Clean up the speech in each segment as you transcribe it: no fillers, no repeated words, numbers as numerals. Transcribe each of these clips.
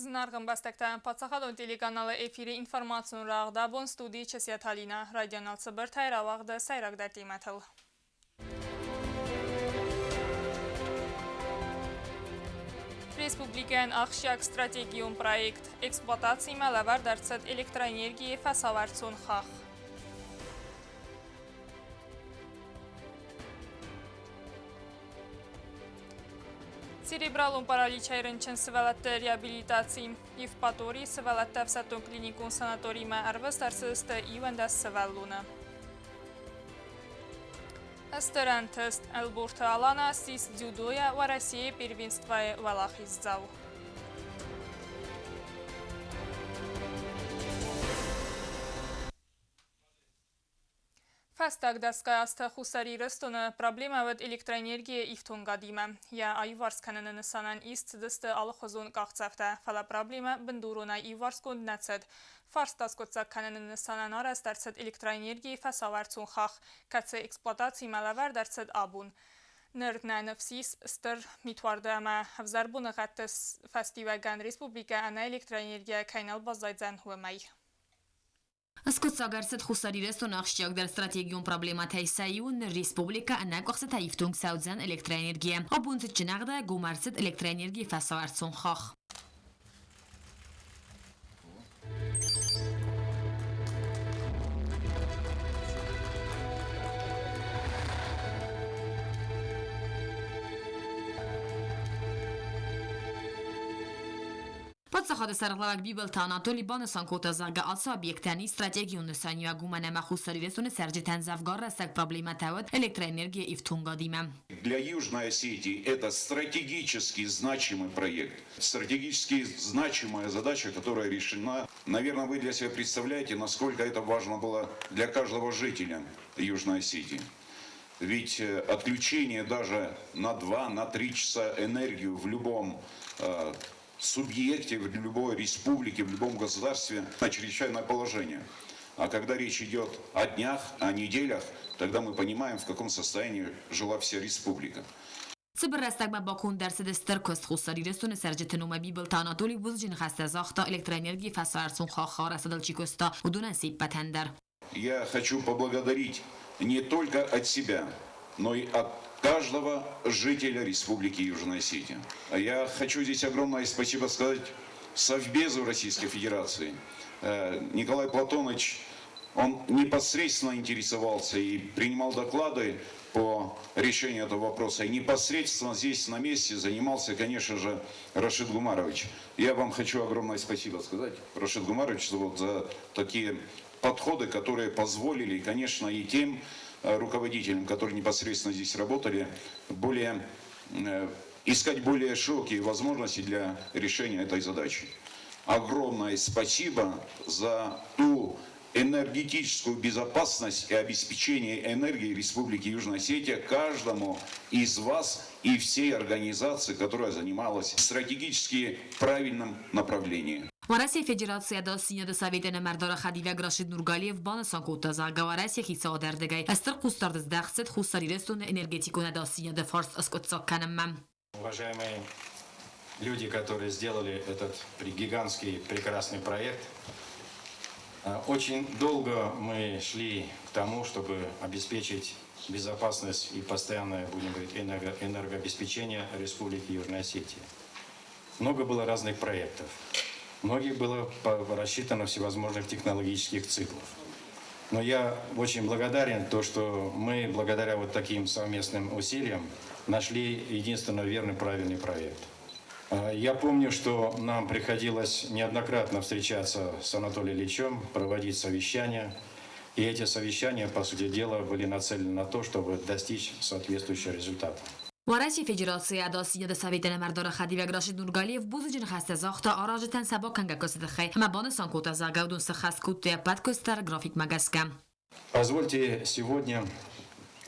Зынаргъ ӕмбӕстӕгтӕ, паддзахадон телеканалы эфиры информацион рӕгъд абон студийы Часиаты Алинӕ. Райдианыл цыбыртӕй рауагъды сӕйрагдӕр темӕтыл. Республикӕйӕн ахсджиаг стратегион проект эксплуатацимӕ лӕвӕрд ӕрцыд электроэнергийы фӕсауӕрцон хахх. Церебралон параличӕй рынчын сывӕллӕтты реабилитаци. Евпаторийы сывӕллӕтты ӕфсӕддон клиникон санаторимӕ ӕрвыст ӕрцыдысты 11 сывӕллоны. Стыр ӕнтыст Ӕлборты Алана ссис дзюдойӕ Уӕрӕсейы первенствойы уӕлахиздзау. Фӕстаг дӕсгай азты Хуссар Ирыстоны проблемӕ уыд электроэнергийы ифтонгадимӕ. Йӕ аиуварс кӕныны нысанӕн ист цыдысты алыхуызон къахдзӕфтӕ, фӕлӕ проблемӕ бындуронӕй иуварсгонд нӕ цыд. Фарста скъуыддзаг кӕныны нысанӕн арӕзт ӕрцыд электроэнергийы фӕсауӕрцон хахх, кӕцы эксплуатацимӕ лӕвӕрд ӕрцыд абон. Ныр нӕ ныфс ис стыр митуарды ӕмӕ ӕвзӕр боныгъӕдты фӕстиуӕгӕн республикӕ ӕнӕ электроэнергийӕ кӕй нал баззайдзӕн, уымӕй. Скъуыддзаг ӕрцыд Хуссар Ирыстоны ахсджиагдӕр стратегион проблемӕтӕй сӕ иу ныр республикӕ ӕнӕкъуыхцытӕ ифтонг цӕудзӕн электроэнергийӕ. Абон цытджын ӕгъдауӕй гом ӕрцыд электроэнергийы фӕсауӕрцон хахх. Паддзахады сӕргълӕууӕг Бибылты Анатоли банысан кодта, зӕгъгӕ, ацы объектӕн ис стратегион нысаниуӕг, уымӕн ӕмӕ Хуссар Ирыстоны цӕрджытӕн дзӕвгар рӕстӕг проблемӕтӕ уыд электроэнергийӕ ифтонгадимӕ. Для Южной Осетии это стратегически значимый проект, стратегически значимая задача, которая решена. Наверное, вы для себя представляете, насколько это важно было для каждого жителя Южной Осетии. Ведь отключение даже на 2, на 3 часа энергию в любом субъекте, в любой республике, в любом государстве на чрезвычайное положение. А когда речь идет о днях, о неделях, тогда мы понимаем, в каком состоянии жила вся республика. Цыбыр рӕстӕгмӕ баконд ӕрцыд стыр куыст Хуссар Ирыстоны цӕрджыты номӕй Бибылты Анатоли бузныджы ныхӕстӕ загъта электроэнергийы фӕсарӕрцон хахх арӕзтадыл чи куыста, уыдонӕн се ппӕтӕн дӕр. Я хочу поблагодарить не только от себя, но и от каждого жителя Республики Южная Осетия. Я хочу здесь огромное спасибо сказать Совбезу Российской Федерации. Николай Платонович, он непосредственно интересовался и принимал доклады по решению этого вопроса. И непосредственно здесь на месте занимался, конечно же, Рашид Гумарович. Я вам хочу огромное спасибо сказать, Рашид Гумарович, вот за такие подходы, которые позволили, конечно, и тем руководителям, которые непосредственно здесь работали, более, искать более широкие возможности для решения этой задачи. Огромное спасибо за ту энергетическую безопасность и обеспечение энергии Республики Южная Осетия каждому из вас и всей организации, которая занималась стратегически правильным направлением. Уӕрӕсейы Федерацийы Ӕдасдзинады Советы нымӕрдары хӕдивӕг Рашид Нургалиев банысан кодта, зӕгъгӕ, Уӕрӕсе хицауады ӕрдыгӕй стыр хъусдард здӕхт цыд Хуссар Ирыстоны энергетикон ӕдасдзинады фарст аскъуыддзаг кӕнынмӕ. Уважаемые люди, которые сделали этот гигантский прекрасный проект, очень долго мы шли к тому, чтобы обеспечить безопасность и постоянное, будем говорить, энергообеспечение Республики Южная Осетия. Много было разных проектов. Многих было рассчитано всевозможных технологических циклов. Но я очень благодарен то, что мы благодаря вот таким совместным усилиям нашли единственно верный правильный проект. Я помню, что нам приходилось неоднократно встречаться с Анатолием Ильичем, проводить совещания. И эти совещания, по сути дела, были нацелены на то, чтобы достичь соответствующего результата. Уӕрӕсейы Федерацийы Ӕдасдзинады Советы нымӕрдары хӕдивӕг Рашид Нургалиев бузныджы ныхӕстӕ загъта аразджытӕн сӕ бакӕнгӕ куысты тыххӕй ӕмӕ банысан кодта, зӕгъгӕ, уыдон сыххӕст кодтой ӕппӕт куыст дӕр графикмӕ гӕсгӕ. Позвольте сегодня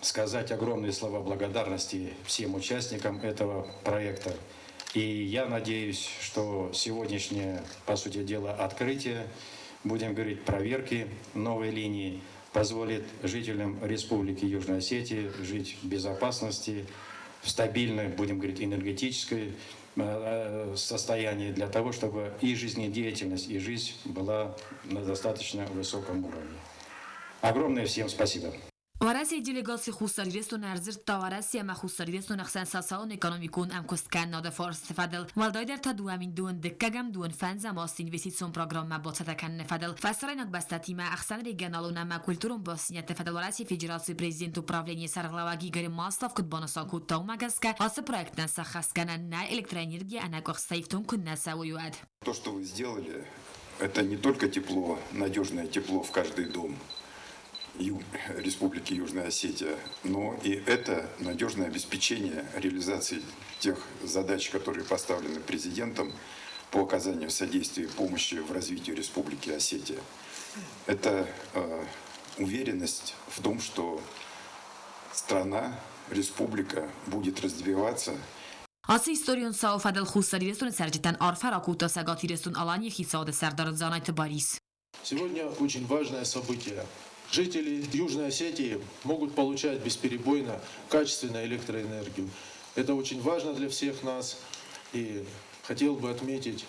сказать огромные слова благодарности всем участникам этого проекта. И я надеюсь, что сегодняшнее, по сути дела, открытие, будем говорить, проверки новой линии позволит жителям Республики Южная Осетия жить в безопасности, в стабильной, будем говорить, энергетической состоянии для того, чтобы и жизнедеятельность, и жизнь была на достаточно высоком уровне. Огромное всем спасибо. Уӕрӕсейы делегаци Хуссар Ирыстоны ӕрдзырдта Уӕрӕсе ӕмӕ Хуссар Ирыстоны ӕхсӕн социалон-экономикон ӕмкуысткӕнынады фарсты фӕдыл, уӕлдайдӕр та 2002 дыккӕгӕм 25-ӕм азты инвестицион программӕ бацӕттӕ кӕныны фӕдыл фӕсарӕйнаг бӕстӕтимӕ ӕхсӕнрегионалон ӕмӕ культурон бастдзинӕдты фӕдыл Уӕрӕсейы Федерацийы Президенты управленийы сӕргълӕууӕг Игорь Маслов куыд банысан кодта, уымӕ гӕсгӕ ацы проекттӕн сӕххӕстгӕнӕн нӕй электроэнергийӕ ӕнӕкъуыхцытӕ ифтонг куыннӕ цӕуой, уӕд. То, что вы сделали, это не только тепло, надежное тепло в каждый дом Республики Южная Осетия, но и это надежное обеспечение реализации тех задач, которые поставлены президентом по оказанию содействия и помощи в развитии Республики Осетия. Это уверенность в том, что страна, республика будет развиваться. Ацы историон цауы фӕдыл Хуссар Ирыстоны цӕрджытӕн арфӕ ракодта Цӕгат Ирыстон-Аланийы хицауады сӕрдар Дзанайты Барис. Сегодня очень важное событие. Жители Южной Осетии могут получать бесперебойно качественную электроэнергию. Это очень важно для всех нас. И хотел бы отметить,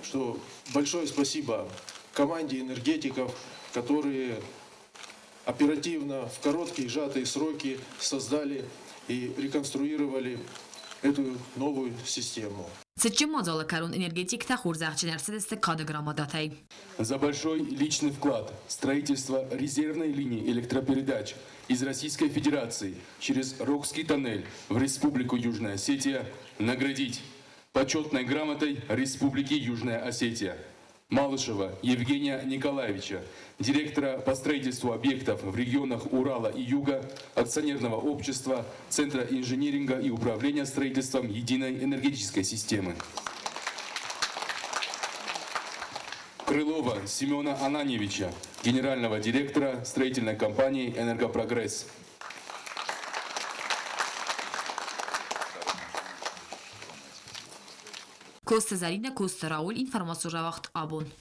что большое спасибо команде энергетиков, которые оперативно, в короткие сжатые сроки создали и реконструировали эту новую систему. Цытджын мадзалы кӕрон энергетиктӕ хорзӕхджын ӕрцыдысты кады грамотатӕй. За большой личный вклад в строительство резервной линии электропередач из Российской Федерации через Рокский тоннель в Республику Южная Осетия наградить почетной грамотой Республики Южная Осетия Малышева Евгения Николаевича, директора по строительству объектов в регионах Урала и Юга акционерного общества Центра инжиниринга и управления строительством единой энергетической системы. Крылова Семена Ананьевича, генерального директора строительной компании «Энергопрогресс». Коцты Зӕринӕ, Коцты Рауль, информацион рауагъд Абон.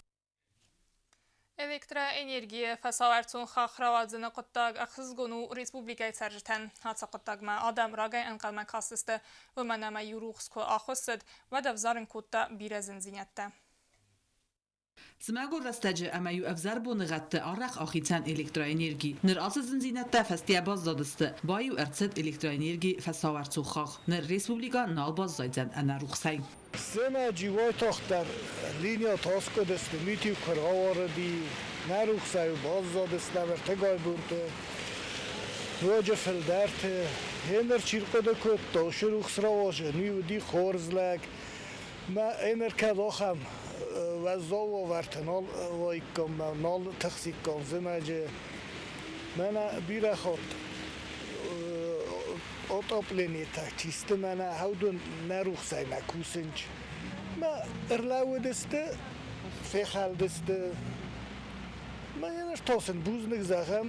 Электроэнергийы фӕсауӕрцон хахх рауадзыны хъуыддаг ӕхсызгон у республикӕйы цӕрджытӕн. Ацы хъуыддагмӕ адӕм рагӕй ӕнхъӕлмӕ кастысты, уымӕн ӕмӕ-иу рухс куы ахуыссыд, уӕд ӕвзарын кодта бирӕ зындзинӕдтӕ. Зымӕгон рӕстӕджы ӕмӕ-иу ӕвзӕр боныгъӕдты арӕх ахицӕн электроэнерги. Ныр ацы зындзинӕдтӕ фӕстийӕ баззадысты, баиу ӕрцыд электроэнерги фӕсауӕрцон хахх. Ныр республикӕ нал баззайдзӕн ӕнӕ рухсӕй. Зымӕджы уайтагъддӕр линиятӕ аскъуыдысты, мит-иу куы рауарыди, нӕ рухсӕй-иу баззадыстӕм ӕртыгай бонты, ноджы фылдӕрты. Гъеныр чи рхъуыды кодта, уыцы рухс рауазын, уый уыди хорз лӕг. Мӕ ӕныр кӕд ахӕм уӕззау уавӕрты нал уаиккам, нал тыхсиккам зымӕджы. Мӕнӕ бирӕ хатт отопленитӕ чисты мӕнӕ хӕудун нӕ рухсӕй нӕ кусынч. Мӕ ӕрлӕууыдысты, фехӕлдысты. Мӕ ныр та сын бузныг зӕгъӕм,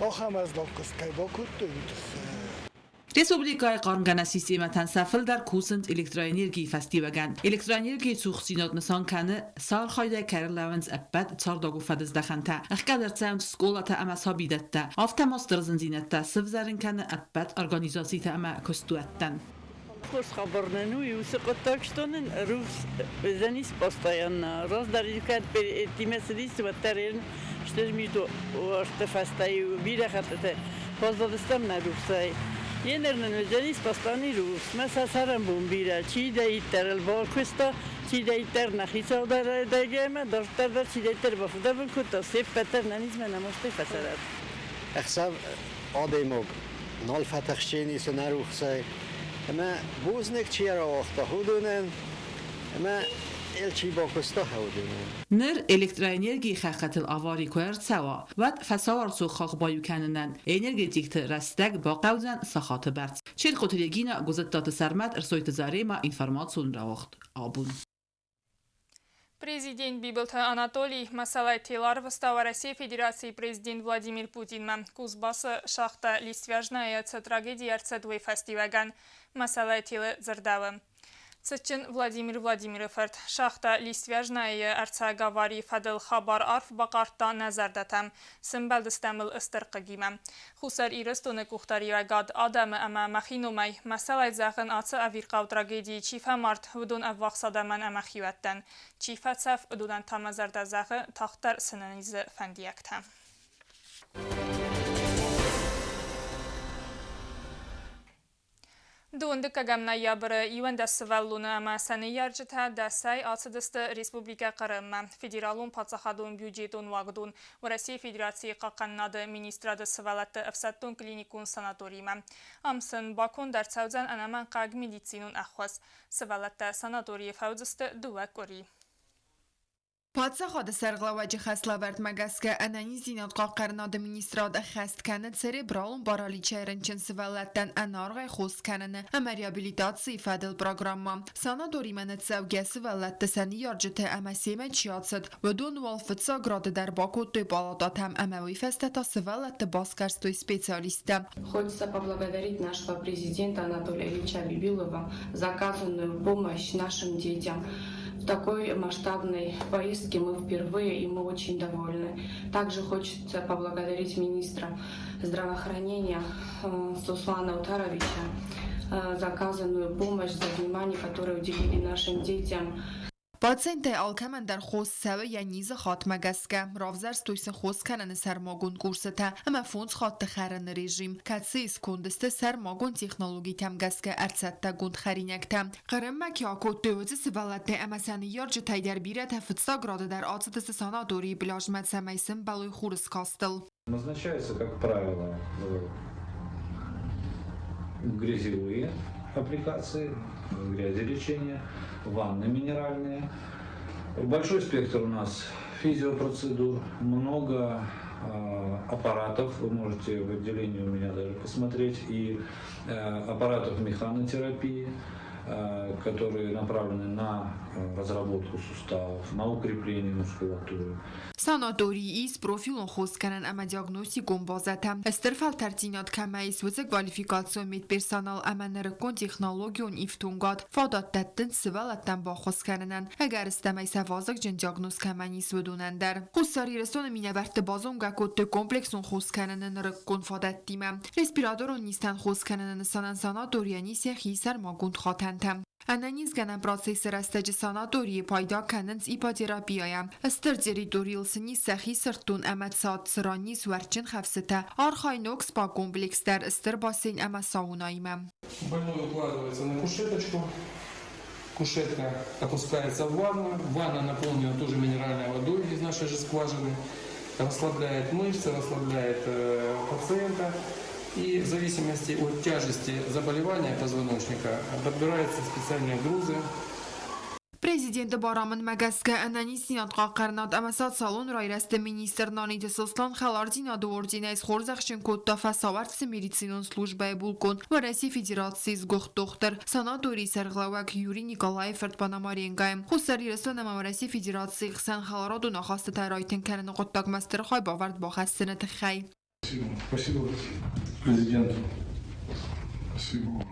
ахӕм ӕзнаг куыст кӕй бакодтой, уый тыххӕй. Республикӕйы хъармгӕнӕн системӕтӕн сӕ фылдӕр кусынц электроэнергийы фӕстиуӕгӕн. Электроэнергийы цухдзинад нысан кӕны, сӕ архайдӕй кӕй ӕрлӕууынц ӕппӕт цардагур фӕдыздӕхӕнтӕ, ӕхгӕд ӕрцӕуынц скъолатӕ ӕмӕ сабидӕттӕ, афтӕ ма стыр зындзинӕдтӕ сывзӕрын кӕны ӕппӕт организацитӕ ӕмӕ куыстуӕттӕн. Хорз хабар нын у, уыцы хъуыддаг, что нын рухс уыдзӕнис постоянно. Раздӕр кӕд тимӕ цыдис, уӕддӕр стыр мит уарзты фӕстӕ-иу бирӕ хӕттыты баззадыстӕм нӕ рухсӕй. Еныр нын уыдзӕнис постоянный рухс. Мӕ сӕ цӕрӕнбон бирӕ. Чидӕриддӕр ыл бакуыста, чидӕриддӕр нӕ хицаудӕрӕгӕмӕ, дарддӕр дӕр чидӕриддӕр бафыдӕбон кодта, се ппӕт дӕр нӕнизмӕ нӕ мастӕй фӕцӕрӕд. Ӕхсӕв адӕймаг нал фӕтыхсдзӕнис нӕ рухсӕй. Ӕмӕ бузныг чи ӕрауагъта уыдонӕн, ӕмӕ йыл чи бакуыста уыдонӕн. Ныр электроэнергийы хӕххытыл авари куы ӕрцӕуа, уӕд фӕсауӕрцон хахх баиу кӕнынӕн энергетикты рӕстӕг бахъӕудзӕн сахаты бӕрц. Черкъоты Регина, Гуызыдтаты Сӕрмӕт, Ӕрсойты Заремӕ, информацион рауагъд Абон. Президент Бибылты Анатолий мӕсӕлӕй тел арвыста Уӕрӕсейы Федерацийы президент Владимир Путинмӕ. Кузбассы шахтӕ Листвяжная цы трагеди ӕрцыд, уый фӕстиуӕгӕн мӕсӕлӕй телы дзырдӕуы. Цытджын Владимир Владимиры фырт, шахтӕ Листвяжнайы ӕрцӕг аварийы фӕдыл хабар арф бахъардта нӕ зӕрдӕтӕм. Сымбӕлдыстӕм ыл стыр хъыгимӕ. Хуссар Ирыстоны къухдариуӕгад адӕмы ӕмӕ мӕхи номӕй мӕсӕлӕй зӕгъын ацы ӕвирхъау трагедийы чи фӕмард, уыдон ӕввахс адӕмӕн ӕмӕ хиуӕттӕн. Чи фӕцӕф, уыдонӕн та мӕ зӕрдӕ зӕгъы тагъддӕр сӕнӕнизы фӕндиӕгтӕ. Дыууындыккӕгӕм ноябры 11 сывӕллоны ӕмӕ сӕ ныййарджытӕ дӕсӕй ацыдысты Республикӕ Хъырыммӕ федералон паддзахадон бюджетон уагдон Уӕрӕсейы Федерацийы Хъахъхъӕнынады министрады сывӕллӕтты ӕфсӕддон клиникон санаторимӕ. Ам сын баконд ӕрцӕудзӕн ӕнӕмӕнгхъӕуӕг медицинон ӕххуыс. Сывӕллӕттӕ санаторийы фӕуыдзысты дыууӕ къуыри. Паддзахады сӕргълӕууӕджы хӕслӕвӕрдмӕ гӕсгӕ Ӕнӕниздзинад хъахъхъӕнынады министрад ӕххӕст кӕны церебралон параличӕй рынчын сывӕллӕттӕн ӕнаргъӕй хос кӕныны ӕмӕ реабилитацийы фӕдыл программӕ. Санаторимӕ ныццӕугӕ сывӕллӕтты сӕ ныййарджытӕ ӕмӕ семӕ чи ацыд, уыдон уал фыццаг рады дӕр бакодтой палатӕтӕм ӕмӕ уый фӕстӕ та сывӕллӕтты басгӕрстой специалисттӕ. Хочется поблагодарить нашего президента Анатолия Ильича Бибилова за оказанную помощь нашим детям. В такой масштабной поездке мы впервые, и мы очень довольны. Также хочется поблагодарить министра здравоохранения Суслана Утаровича за оказанную помощь, за внимание, которое уделили нашим детям. Пациенттӕй алкӕмӕн дӕр хос цӕуы йӕ низы хаттмӕ гӕсгӕ. Равзӕрстой сын хос кӕныны сӕрмагонд курсытӕ ӕмӕ фондз хатты хӕрыны режим, кӕцыйы сконды сты сӕрмагонд технологитӕм гӕсгӕ ӕрцӕттӕгонд хӕринӕгтӕ. Хъырыммӕ ки акодтой, уыцы сывӕллӕттӕ ӕмӕ сӕ ныййарджытӕй дӕр бирӕтӕ фыццаг рады дӕр ацыдысты санаторийы пляжмӕ, цӕмӕй сӕмбӕлой хурыскастыл. Назначаются, как правило, грязевые аппликации, грязелечение, ванны минеральные. Большой спектр у нас физиопроцедур, много аппаратов, вы можете в отделении у меня даже посмотреть, и аппаратов механотерапии, которые направлены на разработку суставов, на укрепление мускулатуры. Санаторийы ис профилон хосгӕнӕн ӕмӕ диагностикон базӕтӕ, стыр фӕлтӕрддзинад кӕмӕ ис, уыцы квалификацион медперсонал ӕмӕ нырыккон технологион ифтонгад фадат дӕттынц сывӕллӕттӕн баххуыс кӕнынӕн, ӕгӕрыстӕмӕй сӕ вазыгджын диагноз кӕмӕн ис, уыдонӕн дӕр. Хуссар Ирыстоны минӕвӕртты базонгӕ кодтой комплексон хос кӕныны нырыккон фадӕттимӕ. Респираторон низтӕн хос кӕныны нысанӕн санаторийӕн ис йӕхи сӕрмагонд хатӕнтӕ. Ӕнӕнизгӕнӕн процессы рӕстӕджы санаторийы пайда кӕнынц ипотерапияйӕ. Стыр территорийыл сын ис сӕхи сырддон ӕмӕ цад, цыран ис уӕртджын хӕфсытӕ, архайы ног спа-комплекс дӕр стыр бассейн ӕмӕ саунаимӕ. Больной укладывается на кушеточку. Кушетка опускается в ванну. Ванна наполнена тоже минеральной водой из нашей же скважины. Расслабляет мышцы, расслабляет пациента. И в зависимости от тяжести заболевания позвоночника подбираются специальные грузы. Президенты барамындмӕ гӕсгӕ ӕнӕниздзинад хъахъхъӕнынад ӕмӕ социалон райрӕзты министр Наниты Сослан хӕлардзинады орденӕй схорзӕхджын кодта фӕсауӕрцы медицинон службӕйы булкъон, Уӕрӕсейы Федерацийы сгуыхт дохтыр, санаторийы сӕргълӕууӕг Юрий Николайы фырт Пономаренкойы. Хуссар Ирыстон ӕмӕ Уӕрӕсейы Федерацийы хсӕн хӕларадон ахастытӕ райтынг кӕныны хъуыддагмӕ стыр хайбавӕрд бахӕссыны тыххӕй. Спасибо президенту. Спасибо вам.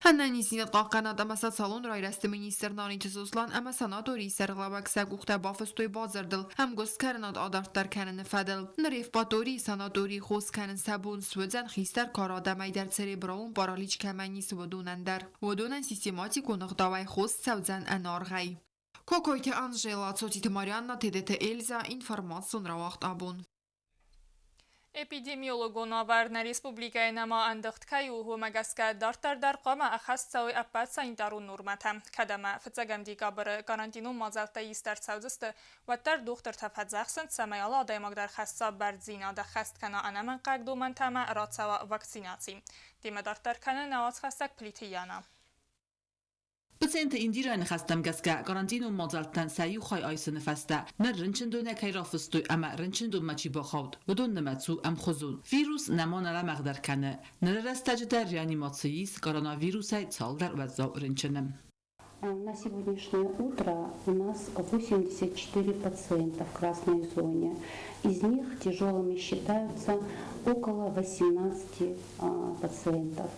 Ӕнӕниздзинад хъахъхъӕнӕд ӕмӕ социалон райрӕзты министр Наниты Сослан ӕмӕ санаторийы сӕргълӕууӕг сӕ къухтӕ бафыстой бадзырдыл ӕмгуысткӕнынад адарддӕр кӕныны фӕдыл. Ныр Евпаторийы санаторийы хос кӕнын сӕ бон суыдзӕн хистӕр кары адӕмӕй дӕр церебралон паралич кӕмӕн ис, уыдонӕн дӕр. Уыдонӕн систематикон ӕгъдауӕй хос цӕудзӕн ӕнаргъӕй. Кокойты Анжела, Цотиты Марианна, Тедеты Эльза, информацион рауагъд абон. Эпидемиологон уавӕр нӕ республикӕйы нӕма ӕндыгъд кӕй у, уымӕ гӕсгӕ дарддӕр дӕр хъуамӕ ӕххӕст цӕуой ӕппӕт санитарон нормӕтӕ. Кӕд ӕмӕ фыццӕгӕм декабры карантинон мадзӕлттӕ ист ӕрцӕудзысты, уӕддӕр дохтыртӕ фӕдзӕхсынц, цӕмӕй алы адӕймаг дӕр хӕсса бӕрндзинад ӕххӕст кӕна ӕнӕмӕнгхъӕуӕг домӕнтӕ ӕмӕ рацӕуа вакцинаци. Темӕ дарддӕр кӕны нӕ уацхӕссӕг Плиты Яна. Пациенты Индирӕйы ныхӕстӕм гӕсгӕ, карантинон мадзӕлттӕн сӕ иу хай айсыны фӕстӕ ныр рынчындонӕй кӕй рафыстой ӕмӕ рынчындонмӕ чи бахауд, уыдон нымӕц у ӕмхуызон. Вирус нӕма нӕлӕмӕгъдӕр кӕны. Ныры рӕстӕджы дӕр реанимацийы ис коронавирусӕй цалдӕр уӕззау рынчыны. На сегодняшнее утро у нас 84 пациента в красной зоне. Из них тяжелыми считаются около 18 пациентов.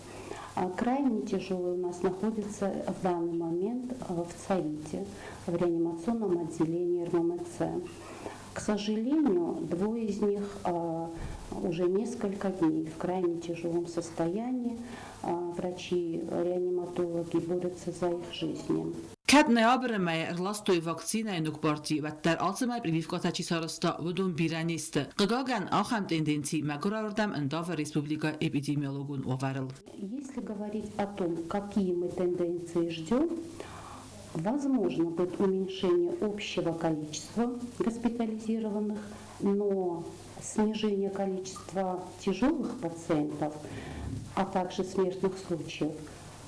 Крайне тяжелый у нас находится в данный момент в ЦАИТе, в реанимационном отделении РММЦ. К сожалению, двое из них уже несколько дней в крайне тяжелом состоянии. Врачи-реаниматологи борются за их жизни. Кӕд ноябры мӕйы ӕрластой вакцинӕйы ног парти, уӕддӕр алцӕмӕй прививкӕтӕ чи сарӕзта, уыдон бирӕ не сты. Хъыгагӕн, ахӕм тенденци мӕгуырӕуырдӕм ӕндавы республикӕйы эпидемиологон уавӕрыл. Если говорить о том, какие мы тенденции ждем, возможно будет уменьшение общего количества госпитализированных, но снижение количества тяжелых пациентов, а также смертных случаев,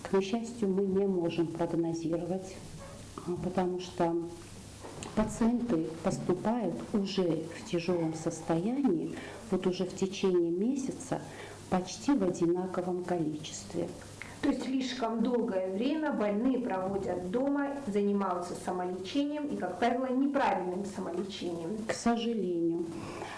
к несчастью, мы не можем прогнозировать, потому что пациенты поступают уже в тяжелом состоянии, вот уже в течение месяца почти в одинаковом количестве. То есть слишком долгое время больные проводят дома, занимаются самолечением и, как правило, неправильным самолечением. К сожалению.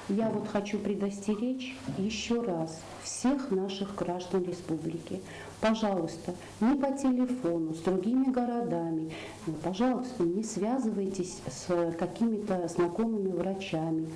Я вот хочу предостеречь еще раз всех наших граждан республики. Пожалуйста, не по телефону, с другими городами, пожалуйста, не связывайтесь с какими-то знакомыми врачами.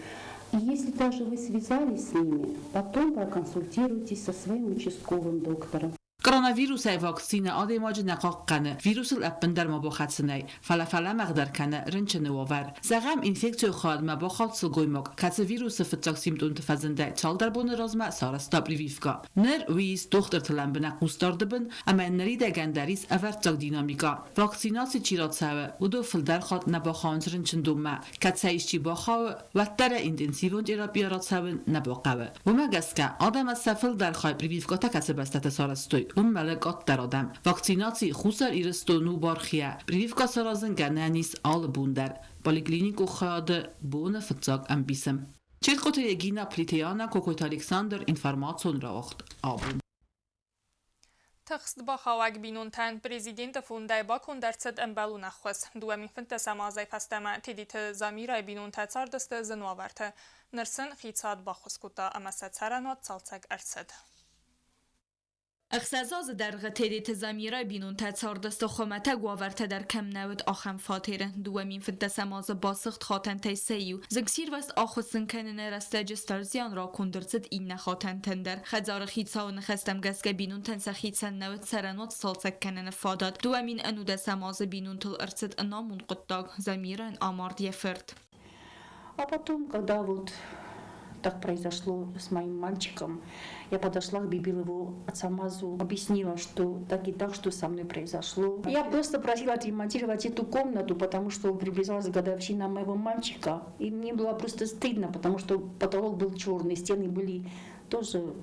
И если даже вы связались с ними, потом проконсультируйтесь со своим участковым доктором. Коронавирусӕй вакцинӕ адӕймаджы нӕ хъахъхъӕны, вирусыл ӕппындӕр ма бахӕцынӕй, фӕлӕ фӕлӕмӕгъдӕр кӕны рынчыны уавӕр. Зӕгъӕм, инфекцион хайадмӕ бахауд сылгоймаг, кӕцы вирусы фыццаг симптомты фӕзындӕй цалдӕр боны размӕ сарӕзта прививкӕ. Ныр уый ис дохтырты лӕмбынӕг хъусдарды бын ӕмӕ ныридӕгӕн дӕр ис ӕвӕрццаг динамикӕ. Вакцинаци чи рацӕуы, уыдон фылдӕр хатт нӕ бахауынц рынчындонмӕ. Кӕд сӕ исчи бахауы, уӕддӕр интенсивон терапия рацӕуын нӕ бахъӕуы. Уымӕ гӕсгӕ, адӕмӕн сӕ фылдӕр хай прививкӕтӕ кӕцы бӕстӕты сарӕзтой, уым мӕлы къаддӕр адӕм. Вакцинаци Хуссар Ирыстон у бархийӕ. Прививкӕ саразын гӕнӕн ис алы бон дӕр. Поликлиникон хайады боны фыццаг ӕмбисы. Чертхъоты Регина, Плиты Яна, Кокойты Александр, информацион рауагъд абон. Тыхст бахауӕг бинонтӕн Президенты фондӕй баконд ӕрцыд ӕмбӕлон ӕххуыс. 2015 азӕй фӕстӕмӕ Тедеты Замирайы бинонтӕ цардысты зын уавӕрты. Ныр сын хицауад баххуыс кодта ӕмӕ сӕ цӕрӕнуат цалцӕг ӕрцыд. 6 азы дӕргъы Тедеты Замирайы бинонтӕ цардысты хуымӕтӕг уавӕртӕ дӕр кӕм нӕ уыд, ахӕм фатеры. 2015 азы басыгъд хатӕнтӕй сӕ иу. Зынгсирвӕзт ахуыссын кӕныны рӕстӕджы стыр зиан раконд ӕрцыд иннӕ хатӕнтӕн дӕр. Хӕдзары хицауы ныхӕстӕм гӕсгӕ бинонтӕн сӕхицӕн нӕ уыд цӕрӕнуат сцалцӕг кӕныны фадат. 2011 азы бинонтыл ӕрцыд ӕнамонд хъуыддаг. Замирӕн амард йӕ фырт. А потом, когда вот так произошло с моим мальчиком, я подошла к Бибилову Ацамазу, объяснила, что так и так, что со мной произошло. Я просто просила отремонтировать эту комнату, потому что приближалась годовщина моего мальчика. И мне было просто стыдно, потому что потолок был черный, стены были тоже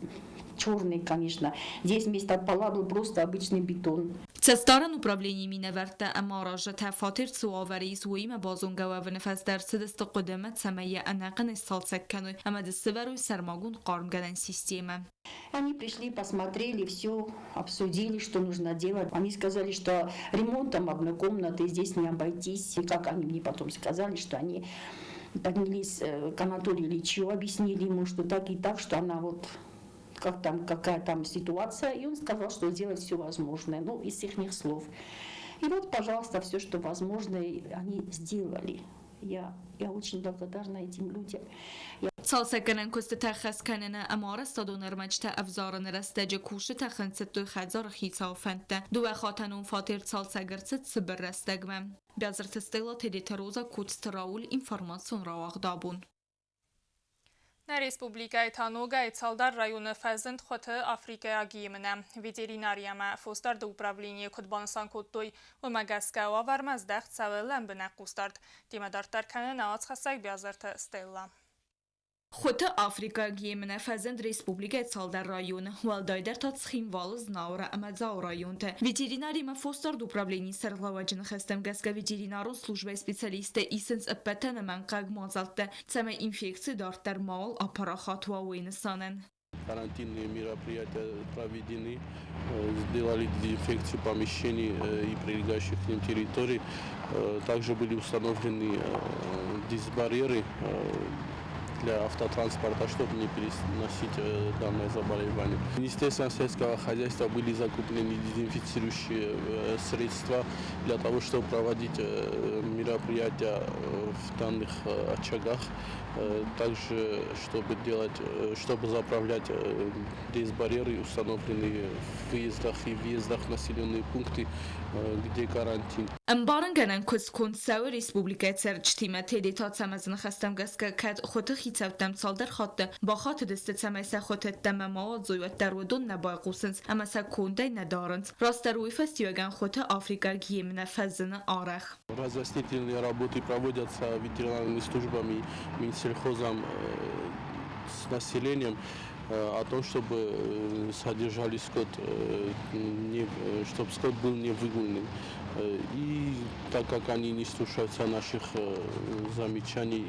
черные, конечно. Здесь вместо пола был просто обычный бетон. Цӕстдарӕн управленийы минӕвӕрттӕ ӕмӕ аразджытӕ фатер цы уавӕры ис, уыимӕ базонгӕ уӕвыны фӕстӕ ӕрцыдысты хъуыдымӕ, цӕмӕй йӕ ӕнӕхъӕнӕй сцалцӕг кӕной ӕмӕ дзы сӕвӕрой сӕрмагонд хъармгӕнӕн системӕ. Они пришли, посмотрели, все обсудили, что нужно делать. Они сказали, что ремонтом одной комнаты здесь не обойтись. И как они мне потом сказали, что они поднялись к Анатолию Ильичу, объяснили ему, что так и так, что она вот как там, какая там ситуация. И он сказал, что сделает все возможное, ну, из их слов. И вот, пожалуйста, все, что возможно, они сделали. Я очень благодарна этим людям. Я Цалцӕггӕнӕн куыстытӕ хӕс кӕныны ӕмӕ арӕзтадон ӕрмӕджытӕ ӕвзарыны рӕстӕджы кусджытӕ хынцыдтой хӕдзары хицауы фӕндтӕ. Дыууӕхатӕнон фатер цалцӕг ӕрцыд цыбыр рӕстӕгмӕ. Биазырты Стелла, Тедеты Роза, Коцты Рауль, информацион рауагъд абон. Нӕ республикӕйы та ногӕй цалдӕр районы фӕзынд хуыты африкӕйаг емынӕ. Ветеринарий ӕмӕ фосдарды управленийы куыд банысан кодтой, уымӕ гӕсгӕ уавӕрмӕ здӕхт цӕуы лӕмбынӕг хъусдард. Темӕ дарддӕр кӕны нӕ уацхӕссӕг Биазырты Стелла. Хуыты африкаг емынӕ фӕзынд республикӕйы цалдӕр районы, уӕлдайдӕр та Цхинвалы, Знауыры ӕмӕ Дзауы районты. Ветеринаримӕ фосдарды управленийы сӕргълӕууӕджы ныхӕстӕм гӕсгӕ ветеринарон службӕйы специалисттӕ исынц ӕппӕт ӕнӕмӕнгхъӕуӕг мадзӕлттӕ, цӕмӕй инфекци дарддӕр мауал апарахат уа, уый нысанӕн. Карантинные мероприятия проведены, сделали дезинфекцию помещений и прилегающих к ним территорий. Также были установлены дезбарьеры для автотранспорта, чтобы не переносить данное заболевание. Министерством сельского хозяйства были закуплены дезинфицирующие средства для того, чтобы проводить мероприятия в данных очагах. Также, чтобы заправлять дезбарьеры, установленные в выездах и въездах в населенные пункты, где карантин. Ӕмбарынгӕнӕн куыст конд цӕуы республикӕйы цӕрджытимӕ. Тедеты Ацӕмӕзы ныхӕстӕм гӕсгӕ, кӕд хуыты хицӕуттӕм цалдӕр хатты бахатыдысты, цӕмӕй сӕ хуыты ӕддӕмӕ ма уадзой, уӕддӕр уыдон нӕ байхъусынц ӕмӕ сӕ кондӕй нӕ дарынц. Растдӕр уый фӕстиуӕгӕн хуыты африкаг емынӕ фӕзыны арӕх. Разъяснительные работы проводятся ветеринарными службами, Минсельхозом с населением о том, чтобы содержали скот, не, чтобы скот был не выгульным. И так как они не слушаются наших замечаний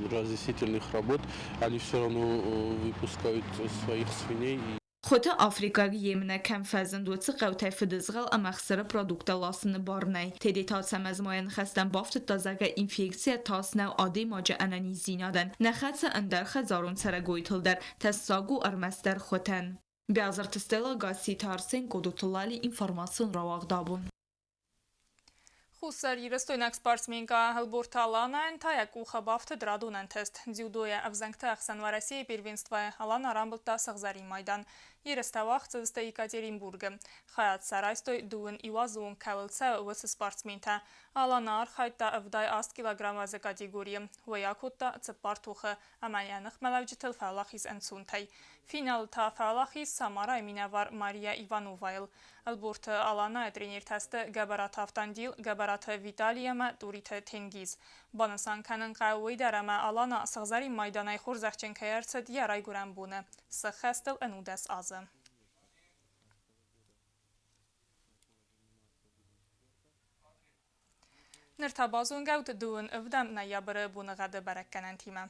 и разъяснительных работ, они все равно выпускают своих свиней. Хуыты африкаг емынӕ кӕм фӕзынд, уыцы хъӕутӕй фыдызгъӕл ӕмӕ ӕхсыры продукттӕ ласыны бар нӕй. Тедеты Ацӕмӕз ма йӕ ныхӕстӕм бафтыдта, зӕгъгӕ, инфекцийӕ тас нӕу адӕймаджы ӕнӕниздзинадӕн, нӕ хӕцы ӕндӕр хӕдзарон цӕрӕгойтыл дӕр, тӕссаг у ӕрмӕстдӕр хуытӕн. Биазырты Стелла, Гасситы Арсен, Къодоты Лали, информацион рауагъд абон. Хуссар-Ирыстойнаг спортсменкӕ Ӕлборты Аланӕйӕн та йӕ къухы бафтыд радон ӕнтыст. Дзюдойӕ ӕвзӕнгты ӕхсӕн Уӕрӕсейы первенствойы Алана рамбылдта сыгъзӕрин майдан. Ерыстӕ уагъд цыдысты Екатеринбургы. Хайад сӕ райстой дыууын иу азы онг кӕуыл цӕуы, уыцы спортсментӕ. Алана архайдта 78 килограммы категорийы. Уый акодта цыппар тохы ӕмӕ йӕ ныхмӕлӕуджытыл фӕуӕлахиз ӕнцонтӕй. Финалы та фӕуӕлахиз Самарайы минӕвар Мария Ивановайыл. Ӕлборты Аланайы тренертӕ сты Гӕбӕраты Автандил, Гӕбӕраты Виталий ӕмӕ Тъуриты Тенгиз. Банысан кӕнын хъӕуы уый дӕр, ӕмӕ Алана сыгъзӕрин майданӕй хорзӕхджын кӕй ӕрцыд йӕ райгуырӕн боны. Сӕххӕст ыл 19 азы. Ныр та базонгӕут дыууын ӕвдӕм ноябры боныгъӕды бӕрӕггӕнӕнтимӕ.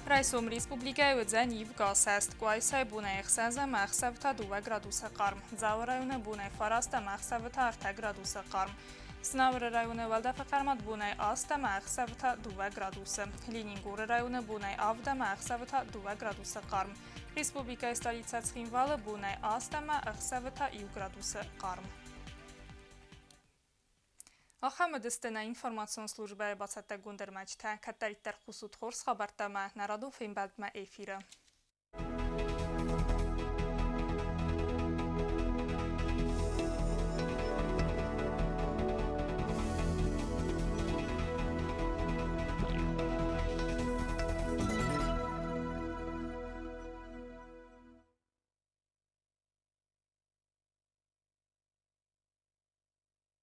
Райсом республикӕйы уыдзӕн ивгӕ сӕст. Къуайсайы бонӕй 6 ӕмӕ ӕхсӕв та 2 градусы хъарм. Дзауы районы бонӕй 9 ӕмӕ ӕхсӕвы та 3 градусы хъарм. Знауыры районы уӕлдӕфы хъӕрмад бонӕй 8 ӕмӕ ӕхсӕвы та 2 градусы. Ленингоры районы бонӕй 7 ӕмӕ ӕхсӕвы та 2 градусы хъарм. Республикӕйы столицӕ Цхинвалы бонӕй 8 ӕмӕ ӕхсӕвы та 1 градусы хъарм. Ахӕм уыдысты нӕ информацион службӕйы бацӕттӕгонд ӕрмӕджытӕ. Кӕддӕриддӕр хъусут хорз хабӕрттӕ ӕмӕ нӕ радон фембӕлдмӕ эфиры.